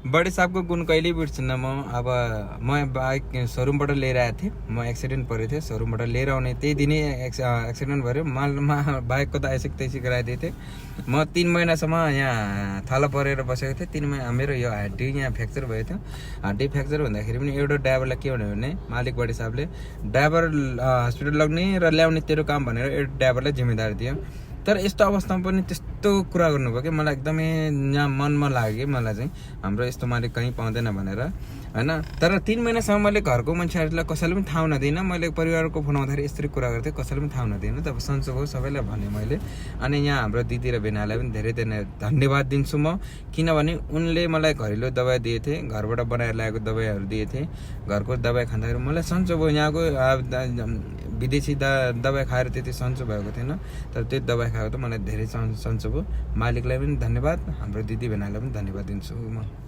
Body साहबको गुण कहिल्यै बिर्सिन्न म। अब म बाइक सोरुमबाट लिएर आएको थिएँ, म एक्सिडेन्ट परेको थिएँ, सोरुमबाट लिएर आउने त्यही दिनै एक्सिडेन्ट भयो। बाइकको त आइसिक तैसिक गराइदिएको थिएँ। म 3 महिनासम्म यहाँ थला परेर बसेको थिएँ। 3 महिना मेरो यो हड्डी यहाँ फ्र्याक्चर भएको थियो। हड्डी फ्र्याक्चर हुँदाखेरि पनि एउटा ड्राइभरलाई के भन्यो भने मालिक बडी साहबले ड्राइभर हस्पिटल लग्ने र ल्याउने तेरो काम भनेर एउटा ड्राइभरलाई जिम्मेदारी दियो। तर यस्तो अवस्थामा पनि त्यस्तो कुरा गर्नुभयो कि मलाई एकदमै यहाँ मनमा लाग्यो कि मलाई चाहिँ हाम्रो यस्तो मालिक कहीँ पाउँदैन भनेर हैन। तर 3 महिनासम्म मैले घरको मान्छेहरूलाई कसैले पनि थाहा नदिइनँ। मैले परिवारको फोन आउँदाखेरि यस्तरी कुरा गर्थेँ, कसैले पनि थाहा नदिइनँ। तब सन्चो भयो, सबैलाई भने मैले। अनि यहाँ हाम्रो दिदी र बेनालाई पनि धेरै धेरै धन्यवाद दिन्छु म, किनभने उनले मलाई घरेलु दबाई दिएथे, घरबाट बनाएर ल्याएको दबाईहरू दिएथे। घरको दबाई खाँदाखेरि मलाई सन्चो भयो। यहाँको विदेशी दबाई खाएर त्यति सन्चो भएको थिएन, तर त्यो दबाई खाएको त मलाई धेरै सन्चो भयो। मालिकलाई पनि धन्यवाद, हाम्रो दिदी बेनालाई पनि धन्यवाद दिन्छु म।